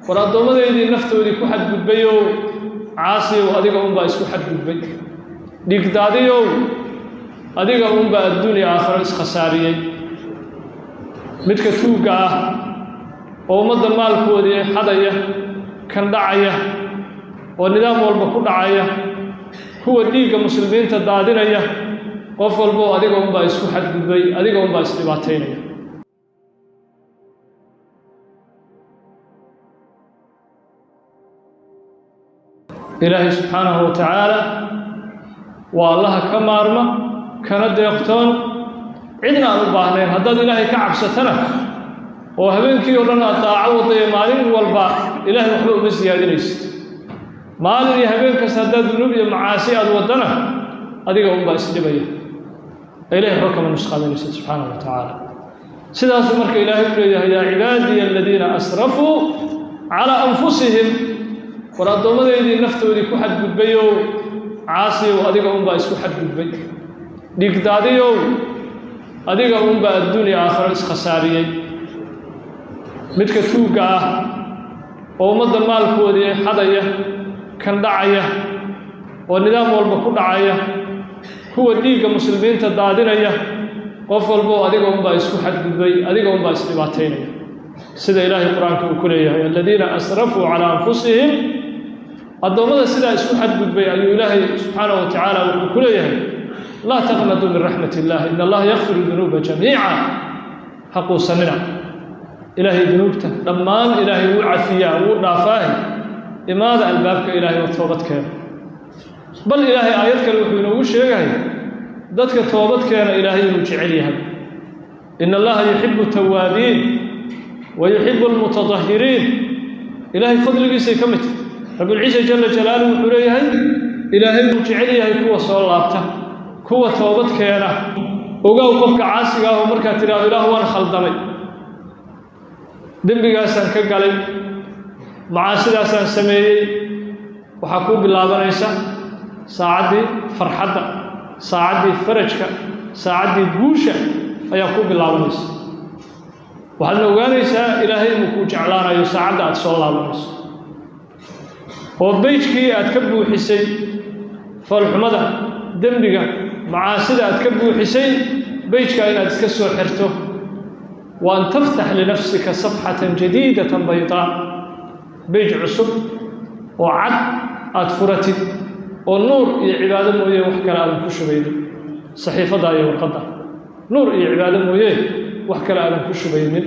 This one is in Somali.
War addoomadaydii naftoodii ku xadgudbayow, caasiyow, adiga unbaa isku xadgudbay. Dhigdaadiyow, adiga unbaa adduun iyo aakhiro iskhasaariyey. Midka tuugga ah oo ummadda maalkoodii xadaya, kan dhacaya oo nidaam walba ku dhacaya, kuwa dhiigga muslimiinta daadinaya, qof walbo adiga unbaa isku xadgudbay, adiga unbaa isdhibaataynaya. Ilaahay subxaanahu wa tacaala waa Allaha ka maarma kana deeqtoon, cidna aan u baahnayn. Haddaad Ilaahay ka cabsatana oo habeenkii oo dhan aad daaco waddayo, maalin walba Ilaahay waxba uma siyaadinaysid. Maalin iyo habeen kasta haddaad dunuub iyo macaasi aad waddana, adiga unbaa isdhibaya, Ilahay waxba kama nusqaaminaysid subxaanahu wa tacaala. Sidaasuu marka Ilaahay u leeyahay: yaa cibaadiya aladiina asrafuu calaa anfusihim. War addoomadaydii naftoodii ku xadgudbayow, caasiyow, adiga unbaa isku xadgudbay. Dhigdaadiyow, adiga unbaa adduun iyo aakhiro iskhasaariyey. Midka tuugga ah oo ummadda maalkoodii xadaya, kan dhacaya oo nidaam walba ku dhacaya, kuwa dhiigga muslimiinta daadinaya, qof walbo adiga unbaa isku xadgudbay, adiga unbaa isdhibaataynaya. Sida Ilaahay Qur-aanka uu ku leeyahay: aladiina asrafuu calaa anfusihim. Addoommada sidaa isku xadgudbay ayuu Ilaahay subxaanahu wa tacaala wuxuu ku leeyahay: laa taqnaduu min raxmat illah, in Allaha yakfiru dunuuba jamiica. Ha quusanina, Ilaahay dunuubta dhammaan Ilaahay wuu cafiyaa, wuu dhaafaahe. Imaada albaabka Ilaahay oo toobad keena. Bal Ilaahay aayad kale wuxuu inoogu sheegahay dadka toobad keena Ilaahay inuu jecel yahay: in Allaha yuxibu tawaabiin wa yuxibu almutadahiriin. Ilaahay fadligiisay ka mid tahay. Rabulciisa jala jalaaluhu wuxuu leeyahay: Ilaahay wuu jecel yahay kuwa soo laabta, kuwa toobad keena. Ogow, qofka caasiga ah oo markaad tidhahdo: "Ilaah, waan khaldamay, dembigaasaan ka galay, macaasidaasaan sameeyey," waxaa kuu bilaabanaysa saacaddii farxadda, saacaddii farajka, saacaddii guusha ayaa kuu bilaabanaysa. Waxaadna ogaanaysaa Ilaahay inuu kuu jeclaanayo saacadda aad soo laabanayso oo page-kii aad ka buuxisay foolxumada, dembiga, macaasida aad ka buuxisay, page-kaa inaad iska soo xirto, wa an taftax linafsika safxatan jadiidatan baydaa, page cusub oo cad aad furatid oo nuur iyo cibaado mooye wax kale aadan ku shubaynin. Saxiifadda iyo warqadda nuur iyo cibaado mooye wax kale aadan ku shubaynin.